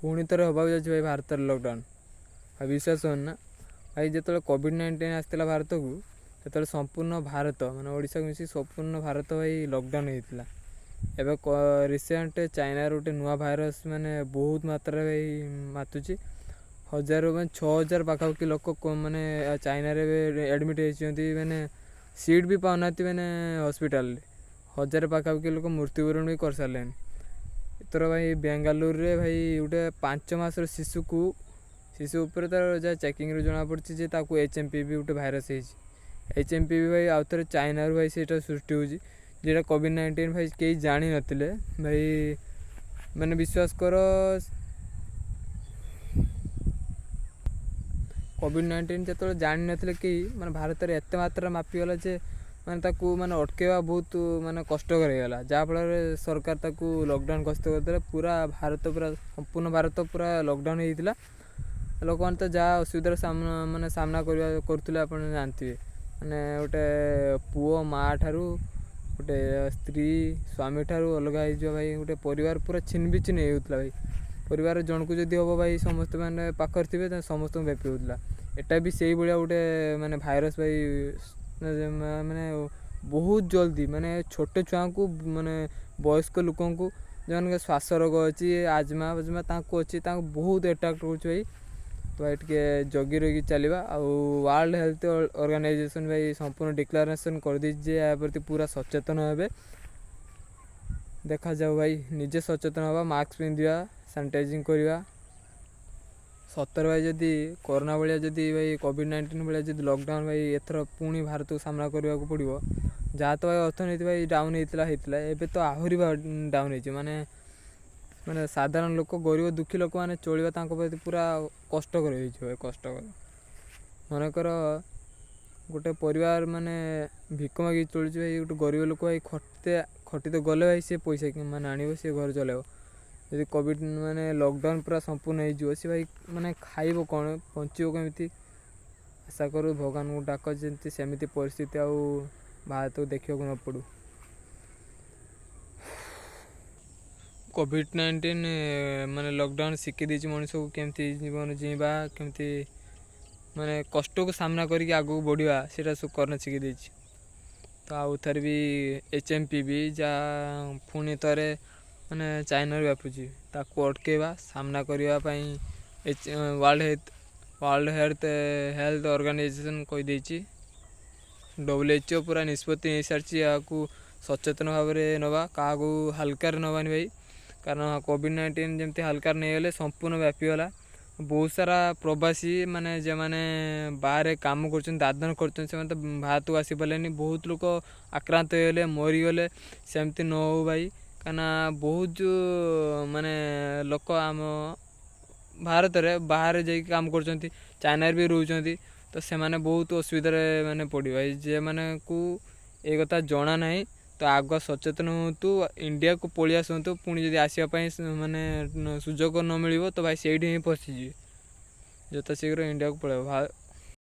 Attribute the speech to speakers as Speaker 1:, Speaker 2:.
Speaker 1: ପୁଣି ଥରେ ହେବାକୁ ଯାଉଛି ଭାଇ ଭାରତରେ ଲକଡାଉନ୍। ଭାଇ ବିଶ୍ୱାସ ହେଉନି ନା ଭାଇ, ଯେତେବେଳେ କୋଭିଡ଼-19 ଆସିଥିଲା ଭାରତକୁ, ସେତେବେଳେ ସମ୍ପୂର୍ଣ୍ଣ ଭାରତ ମାନେ ଓଡ଼ିଶାକୁ ମିଶି ସମ୍ପୂର୍ଣ୍ଣ ଭାରତ ଭାଇ ଲକଡାଉନ୍ ହେଇଥିଲା। ଏବେ ରିସେଣ୍ଟ ଚାଇନାର ଗୋଟେ ନୂଆ ଭାଇରସ୍ ମାନେ ବହୁତ ମାତ୍ରାରେ ଭାଇ ମାତୁଛି। ହଜାରରୁ ମାନେ 6000 ପାଖାପାଖି ଲୋକ ମାନେ ଚାଇନାରେ ଏବେ ଆଡ଼ମିଟ୍ ହେଇଛନ୍ତି, ମାନେ ସିଟ୍ ବି ପାଉନାହାନ୍ତି ମାନେ ହସ୍ପିଟାଲରେ। ହଜାରେ ପାଖାପାଖି ଲୋକ ମୃତ୍ୟୁବରଣ ବି କରିସାରିଲେଣି। ଏଥର ଭାଇ ବେଙ୍ଗାଲୁରୁରେ ଭାଇ ଗୋଟେ 5 ମାସର ଶିଶୁକୁ, ଶିଶୁ ଉପରେ ତାର ଯାହା ଚେକିଂରୁ ଜଣାପଡ଼ିଛି ଯେ ତାକୁ HMPV ଗୋଟେ ଭାଇରସ୍ ହେଇଛି। HMPV ଭାଇ ଆଉ ଥରେ ଚାଇନାରୁ ଭାଇ ସେଇଟା ସୃଷ୍ଟି ହେଉଛି, ଯେଉଁଟା କୋଭିଡ଼-19 ଭାଇ କେହି ଜାଣିନଥିଲେ ଭାଇ। ମାନେ ବିଶ୍ୱାସ କର, କୋଭିଡ଼-19 ଯେତେବେଳେ ଜାଣିନଥିଲେ କେହି, ମାନେ ଭାରତରେ ଏତେ ମାତ୍ରାରେ ମାପିଗଲା ଯେ ମାନେ ତାକୁ ମାନେ ଅଟକେଇବା ବହୁତ ମାନେ କଷ୍ଟକର ହେଇଗଲା, ଯାହାଫଳରେ ସରକାର ତାକୁ ଲକଡାଉନ୍ ଘୋଷିତ କରିଦେଲେ। ପୁରା ଭାରତ, ପୁରା ସମ୍ପୂର୍ଣ୍ଣ ଭାରତ ପୁରା ଲକଡାଉନ୍ ହେଇଯାଇଥିଲା। ଲୋକମାନେ ତ ଯାହା ଅସୁବିଧାର ମାନେ ସାମ୍ନା କରିବା କରୁଥିଲେ ଆପଣ ଜାଣିଥିବେ। ମାନେ ଗୋଟେ ପୁଅ ମା ଠାରୁ, ଗୋଟେ ସ୍ତ୍ରୀ ସ୍ୱାମୀ ଠାରୁ ଅଲଗା ହେଇଯିବ ଭାଇ, ଗୋଟେ ପରିବାର ପୁରା ଛିନ୍ନ ବିଚ୍ଛିନ୍ନ ହେଇଯାଉଥିଲା ଭାଇ। ପରିବାର ଜଣକୁ ଯଦି ହେବ ଭାଇ, ସମସ୍ତେ ମାନେ ପାଖରେ ଥିବେ, ତାହେଲେ ସମସ୍ତଙ୍କୁ ବ୍ୟାପି ହେଉଥିଲା। ଏଟା ବି ସେଇଭଳିଆ ଗୋଟେ ମାନେ ଭାଇରସ୍ ଭାଇ, ମାନେ ବହୁତ ଜଲ୍ଦି ମାନେ ଛୋଟ ଛୁଆଙ୍କୁ, ମାନେ ବୟସ୍କ ଲୋକଙ୍କୁ, ଯେଉଁମାନଙ୍କ ଶ୍ୱାସ ରୋଗ ଅଛି, ଆଜମା ଫାଜମା ତାଙ୍କୁ ଅଛି, ତାଙ୍କୁ ବହୁତ ଆଟାକ୍ କରୁଛି ଭାଇ। ତ ଭାଇ ଟିକେ ଜଗି ରହି ଚାଲିବା। ଆଉ ୱାର୍ଲଡ଼ ହେଲ୍ଥ ଅର୍ଗାନାଇଜେସନ୍ ଭାଇ ସମ୍ପୂର୍ଣ୍ଣ ଡିକ୍ଲାରେସନ୍ କରିଦେଇଛି ଯେ ଏହା ପ୍ରତି ପୁରା ସଚେତନ ହେବେ। ଦେଖାଯାଉ ଭାଇ, ନିଜେ ସଚେତନ ହେବା, ମାସ୍କ ପିନ୍ଧିବା, ସାନିଟାଇଜିଂ କରିବା। ସତରେ ଭାଇ ଯଦି କରୋନା ଭଳିଆ, ଯଦି ଭାଇ କୋଭିଡ଼-19 ଭଳିଆ ଯଦି ଲକଡାଉନ୍ ଭାଇ ଏଥର ପୁଣି ଭାରତକୁ ସାମ୍ନା କରିବାକୁ ପଡ଼ିବ, ଯାହା ତ ଭାଇ ଅର୍ଥନୀତି ଭାଇ ଡାଉନ୍ ହେଇଥିଲା, ଏବେ ତ ଆହୁରି ଡାଉନ୍ ହେଇଯିବ। ମାନେ ମାନେ ସାଧାରଣ ଲୋକ, ଗରିବ ଦୁଃଖୀ ଲୋକମାନେ ଚଳିବା ତାଙ୍କ ପ୍ରତି ପୁରା କଷ୍ଟକର ହେଇଯିବ ଭାଇ, କଷ୍ଟକର। ମନେକର ଗୋଟେ ପରିବାର ମାନେ ଭିକ ମାଗିକି ଚଳୁଛି ଭାଇ, ଗୋଟେ ଗରିବ ଲୋକ ଭାଇ ଖଟିତେ ଖଟିତେ ଗଲେ ଭାଇ ସେ ପଇସା ମାନେ ଆଣିବ, ସେ ଘର ଚଲେଇବ। ଯଦି କୋଭିଡ଼ ମାନେ ଲକଡାଉନ୍ ପୁରା ସମ୍ପୂର୍ଣ୍ଣ ହେଇଯିବ, ସେ ଭାଇ ମାନେ ଖାଇବ କ'ଣ, ବଞ୍ଚିବ କେମିତି? ଆଶା କରୁ, ଭଗବାନଙ୍କୁ ଡାକ ଯେମିତି ସେମିତି ପରିସ୍ଥିତି ଆଉ ଭାରତକୁ ଦେଖିବାକୁ ନ ପଡ଼ୁ। କୋଭିଡ଼-19 ମାନେ ଲକଡାଉନ୍ ଶିଖେଇ ଦେଇଛି ମଣିଷକୁ କେମିତି ଜୀବନ ଜୀଇଁବା, କେମିତି ମାନେ କଷ୍ଟକୁ ସାମ୍ନା କରିକି ଆଗକୁ ବଢ଼ିବା, ସେଇଟା ସବୁ କରୋନା ଶିଖେଇ ଦେଇଛି। ତ ଆଉ ଥରେ ବି HMPV ଯାହା ପୁଣି ଥରେ ମାନେ ଚାଇନାରୁ ବ୍ୟାପୁଛି, ତାକୁ ଅଟକେଇବା, ସାମ୍ନା କରିବା ପାଇଁ ଏଚ୍ ୱାର୍ଲଡ଼ ହେଲ୍ଥ ଅର୍ଗାନାଇଜେସନ୍ କହିଦେଇଛି। WHO ପୁରା ନିଷ୍ପତ୍ତି ନେଇସାରିଛି ଏହାକୁ ସଚେତନ ଭାବରେ ନେବା, କାହାକୁ ହାଲକାରେ ନେବାନି ଭାଇ। କାରଣ କୋଭିଡ଼-19 ଯେମିତି ହାଲକାରେ ନେଇଗଲେ, ସମ୍ପୂର୍ଣ୍ଣ ବ୍ୟାପିଗଲା। ବହୁତ ସାରା ପ୍ରବାସୀ ମାନେ ଯେଉଁମାନେ ବାହାରେ କାମ କରୁଛନ୍ତି, ଦାଦନ କରୁଛନ୍ତି, ସେମାନେ ତ ଭାରତକୁ ଆସିପାରିଲେନି। ବହୁତ ଲୋକ ଆକ୍ରାନ୍ତ ହେଇଗଲେ, ମରିଗଲେ। ସେମିତି ନ ହଉ ଭାଇ, କାହିଁକିନା ବହୁତ ଯେଉଁ ମାନେ ଲୋକ ଆମ ଭାରତରେ ବାହାରେ ଯାଇକି କାମ କରୁଛନ୍ତି, ଚାଇନାରେ ବି ରହୁଛନ୍ତି, ତ ସେମାନେ ବହୁତ ଅସୁବିଧାରେ ମାନେ ପଡ଼ିବେ ଭାଇ। ଯେଉଁମାନଙ୍କୁ ଏ କଥା ଜଣା ନାହିଁ, ତ ଆଗ ସଚେତନ ହୁଅନ୍ତୁ, ଇଣ୍ଡିଆକୁ ପଳେଇ ଆସନ୍ତୁ। ପୁଣି ଯଦି ଆସିବା ପାଇଁ ମାନେ ସୁଯୋଗ ନ ମିଳିବ, ତ ଭାଇ ସେଇଠି ହିଁ ଫସିଯିବେ। ଯଥା ଶୀଘ୍ର ଇଣ୍ଡିଆକୁ ପଳେଇବ।